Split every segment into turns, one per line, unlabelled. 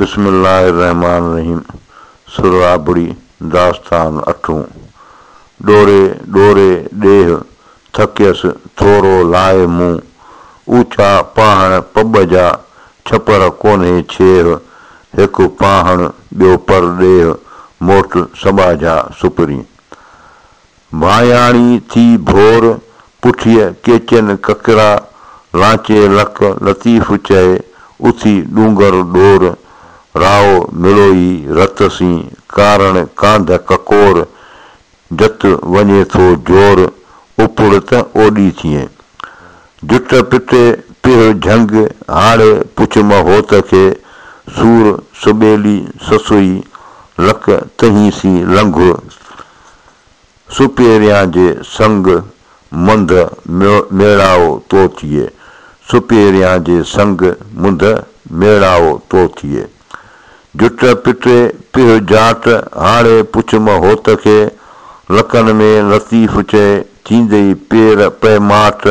بسم الله الرحمٰن الرحيم سر آبڙي داستان اٺون ڏوري ڏوري ڏيهه ٿڪيس ٿورو لاء مون اوچا پاهڻ پٻ جا ڇپر ڪونهي ڇيهه هڪ پاهڻ ٻيو پرڏيهه موٽ سٻاجها سپرين. ڀانئياڻي ٿي ڀور، پٺيء ڪيچين ڪڪرا، لانچي لڪ، لطيف چئي، اٿي ڏونگر ڏور، رائو مڙوئي رت سين، ڪارڻ ڪانڌ ڪڪور، جت وڃي ٿو جور، اپڙ ته اوڏي ٿئين. جٽ پٽي پيهه جهنگ، هاڙهي پڇ م هوت کي، سور سٻيلي سسئي، لڪ تنهين سين لنگهه. سپيريان جي سنگ منڌ ميڙائو تو ٿئي. سپيريان جي سنگ منڌ ميڙائو تو ٿئي. جٽ پٽي پيهه جاٽ، هاڙهي پڇ م هوت کي، لڪن ۾ لطيف چئي، ٿيندئي پير پئماٽ،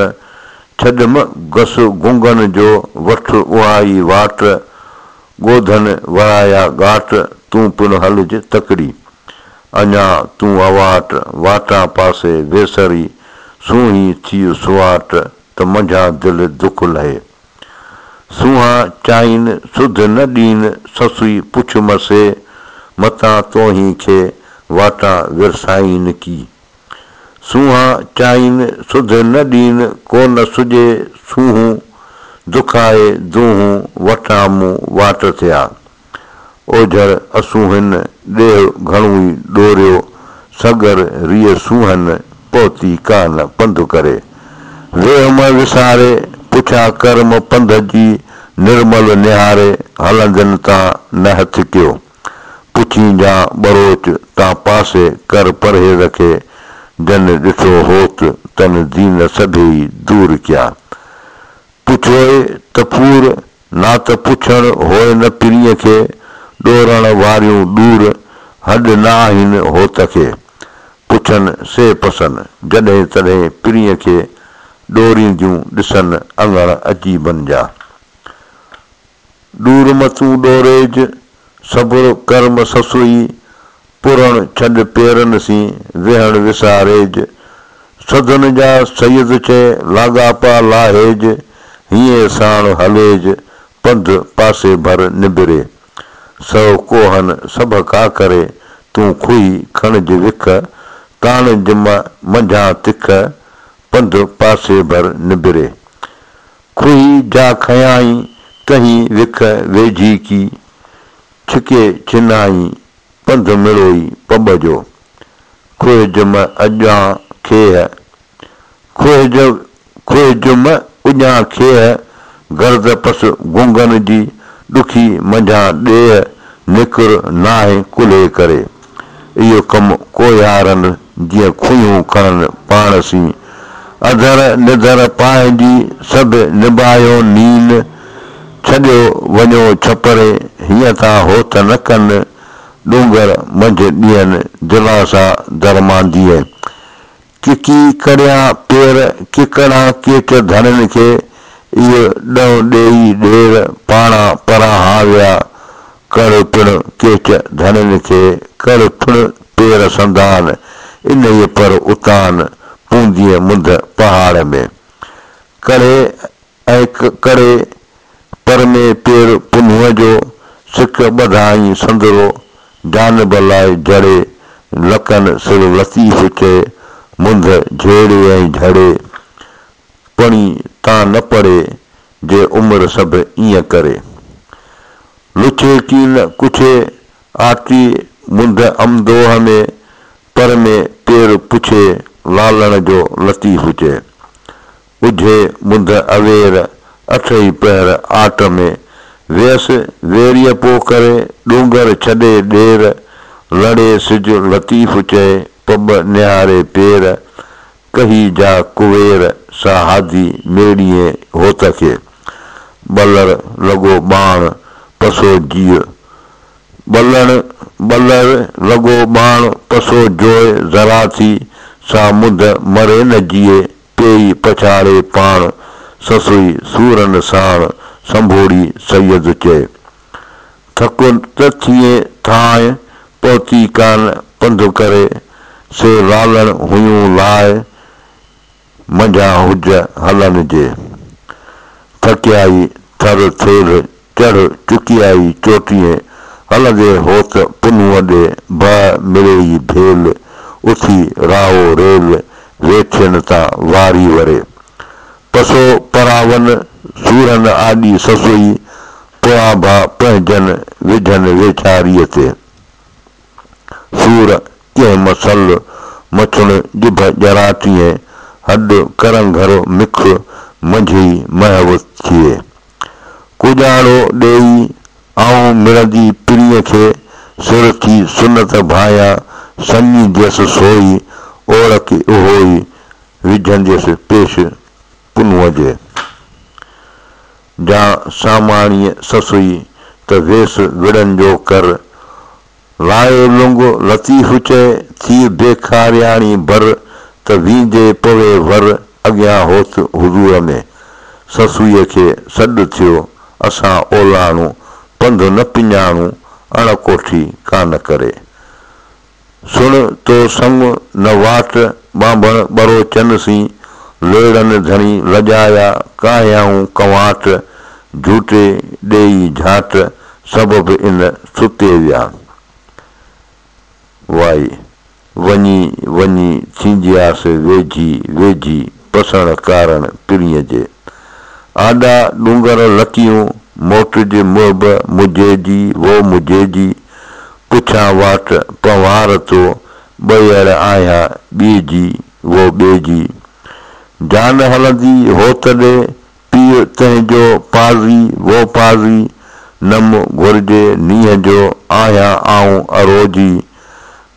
ڇڏ م گس گنگن جو، وٺ اها ئي واٽ، ڳوڌن ورايا ڳاٽ، تون پڻ هلج تڪڙي. اڃا تون اواٽ، واٽان پاسي ويسري، سونهين ٿيء سواٽ، ته منجهان دل دک لهي. سونهان چائين سڌ نه ڏين، سسئي پڇ م سي، متان توهين کي واٽان ورسائين ڪي. سونهان چائين سڌ نه ڏين، ڪو نه سجهي سونهون، دکائي دونهون، وٺان مون واٽ ٿيا. اوجهڙ اسونهن، ڏيهه گهڻوئي ڏوريو، سڳر ريء سونهن، پهتي ڪا نه پنڌ ڪري. ويهه م وساري، پڇا ڪر م پنڌ جي، نرمل نهاري، هلندين تان نه هٿ ڪيو. پڇين جان ٻروچ، تان پاسي ڪر پرهيز کي، جن ڏٺو هوت، تن دين سڀيئي دور ڪيا. پڇوئي ته پور، نا ته پڇڻ هوء نه پرينء کي، ڏورڻ واريون ڏور، هڏ نه آهن هوت کي. پڇن سي پسن، جڏهن تڏهن پرينء کي، ڏورينديون ڏسن اڱڻ عجيبن جا. ڏور م تون ڏوريج، صبر ڪر م سسئي، پورڻ ڇڏ پيرن سين، ويهڻ وساريج. سڌن جا سيد چئي، لاڳاپا لاهيج، هينئين ساڻ هليج، پنڌ پاسي ڀر نبري. سو ڪوهن سڀ ڪا ڪري، تون کوهي کڻج وک، تاڻج م منجهان تک، پنڌ پاسي ڀر نبري. کوهي جا کنيائين، تنهين وک ويجهي ڪي، ڇڪي ڇنائين، پنڌ مڙوئي پٻ جو. کوهج م اڄان کيهه، کوهج کوهج م اڄان کيهه، غرض پس گنگن جي، ڏکي منجهان ڏيهه، نڪر ناهه ڪلهي ڪري. اهو ڪم ڪوهيارن جيئن کوهيون کڻن پاڻ سين. اڌر نڌر پانهنجي سڀ نباهيو نين، ڇڏيو وڃو ڇپري، هيئن ٿا هوت نه ڪن، ڏونگر منجهه ڏين دلاسا درمانديء. ڪڪي ڪڙيان پير، ڪڪڙان ڪيچ ڌڻين کي، اهو ڏنء ڏيئي ڏير، پاڻان پرانهان ويا، ڪڙ پڻ ڪيچ ڌڻين کي، ڪڙ پڻ پير سندان، انهيء پر اتان، پوندينء منڌ پهاڙ ۾. ڪڙهي ۽ ڪڙي پر ۾ پير پنهونء جو، سڪ ٻڌائين سندرو، جانب لاء جڙي، لڪن سر لطيف چئي، منڌ جهيڙي ۽ جهڙي، پڻي تان نه پڙي، جي عمر سڀ ايئن ڪري. لڇي ڪين ڪڇي، آٽي منڌ امدوهه ۾، پر ۾ پير پڇي، لالڻ جو لطيف چئي. اجهي منڌ اوير، اٺئي پهر آٽ ۾. ويس ويريء پو ڪري، ڏونگر ڇڏي ڏير. لڙي سج لطيف چئي، پٻ نهاري پير. ڪهي جا ڪوير، سا هادي ميڙيئين هوت کي. ٻلر لڳو ٻاڻ، پسو جيء. ٻلڻ، ٻلر لڳو ٻاڻ، پسو جوء ذرا ٿي، سا منڌ مري نه جيئي. پيئي پڇاڙي پاڻ، سسئي سورن ساڻ، سنڀوڙي سيد چئي. ٿڪ ته ٿئين ٿانء، پهتي ڪانه پنڌ ڪري، سي لالڻ هيون لاء، منجهان هج هلن جي. ٿڪيائي ٿر ٿيلهه چڙهه چڪيائي چوٽيين، هلندي هوت پنهونء ڏي، ڀئه مڙيئي ڀيل، اٿي راهو ريل، ويٺين تان واري وري. پسو پراون، سورن آڏي سسئي، پوئانڀا پنهنجن، وجهن ويچاريء تي. سور ڪنهن م سل، مڇڻ ڄڀ ڄراٽيين، هڏ ڪرنگهر مک، منجهئي محو ٿئي. ڪڄاڙو ڏيئي، آئون مڙندي پرينء کي، سر ٿي سنت ڀانئيان، سڱينديس سوئي، اوڙڪ اهوئي، وجهنديس پيش پنهونء جي. جا ساماڻيء سسئي، ته ويس وڙن جو ڪر. لائي لنگ لطيف چئي، ٿي بيکارياڻي بر، ته ويندي پوي ور، اڳيان هوت حضور ۾. سسئيء کي سڏ ٿيو، اسان اولاڻو، پنڌ نه پڃاڻو، اڻ ڪوٺي ڪانه ڪري. سڻ تو سڱ نه واٽ، ٻانڀڻ ٻروچن سين، ليڙن ڌڻي لڄايا، ڪاهيائون ڪنواٽ، جهوٽي ڏيئي جهاٽ، سبب ان ستي ويا. وائي، وڃي وڃي ٿيندياس ويجهي ويجهي پسڻ ڪارڻ پرينء جي. آڏا ڏونگر لڪيون، موٽج محب مجيجي وو مجيجي، پڇان واٽ پنهوار تو، ٻئيڙ آهيان ٻيجي وو ٻيجي. جان هلندي هوت ڏي، پيء تنهن جو پازي وو پازي، نم گهرجي نينهن جو، آهيان آئون اروجي.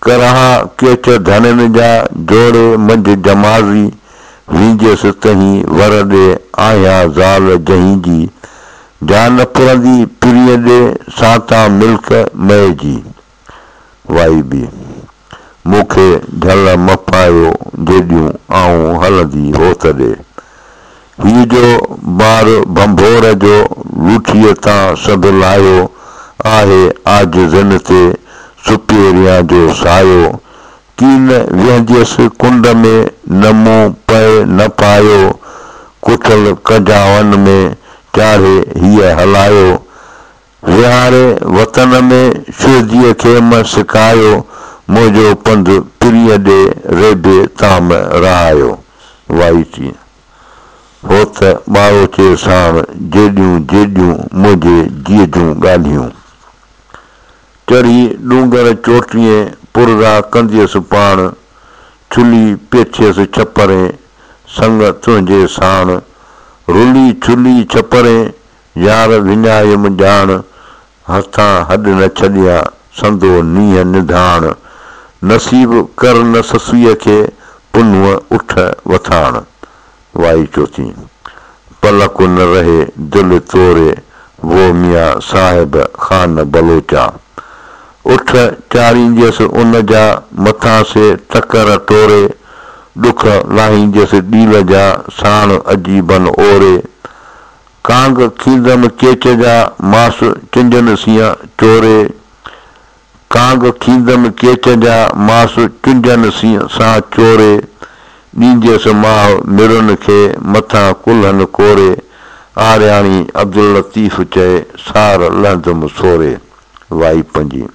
ڪرها ڪيچ ڌڻين جا، جوڙي منجهه جمازي، وينديس تنهين ور ڏي، آهيان زال جنهين جي. جا نه پرندي پرينء ڏي، سا تان ملڪ مئي جي. وائي ٻي. مون کي جهل م پايو جيڏيون آئون هلندي هوت ڏي. هي جو بار ڀنڀور جو لوٺيء تان سڀ لاهيو، آهي عاجزين تي سپيريان جو سايو. ڪين ويهنديس ڪنڊ ۾، نه مون پئي نه پايو، ڪٺل ڪجاون ۾ چاڙهي هيء هلايو. ويهاري وطن ۾ شهديء کي م سڪايو، منهنجو پنڌ پرينء ڏي ريبي تان م رهايو. وائي ٽين. هوت ٻاروچي ساڻ جيڏيون جيڏيون منهنجي جيء جون ڳالهيون. چڙهي ڏونگر چوٽيين پرزا ڪنديس پاڻ، ڇلي پيٺيس ڇپرين سڱ تنهنجي ساڻ، رلي ڇلي ڇپرين يار وڃايم ڄاڻ، هٿان هڏ نه ڇڏيان، سندو نينهن نڌاڻ. نصيب ڪر نه سسئيء کي، پنهونء اٺ وٿاڻ. وائي چوٿين. پلڪ نه رهي دل توري، وو ميان صاحب خان بلوچا. اٺ چارينديس ان جا، مٿان سي ٽڪر ٽوري. ڏک لاهينديس ڏيل جا، ساڻ عجيبن اوري. ڪانگ کيندم ڪيچ جا، ماس چنجن سيان چوري. ڪانگ کيندم ڪيچ جا، ماس چنجن سان چوري. ڏينديس ماهه ميرن کي، مٿان ڪلهن ڪوري. آرياڻي عبداللطيف چئي، سار لهندم سوري. وائي پنجين.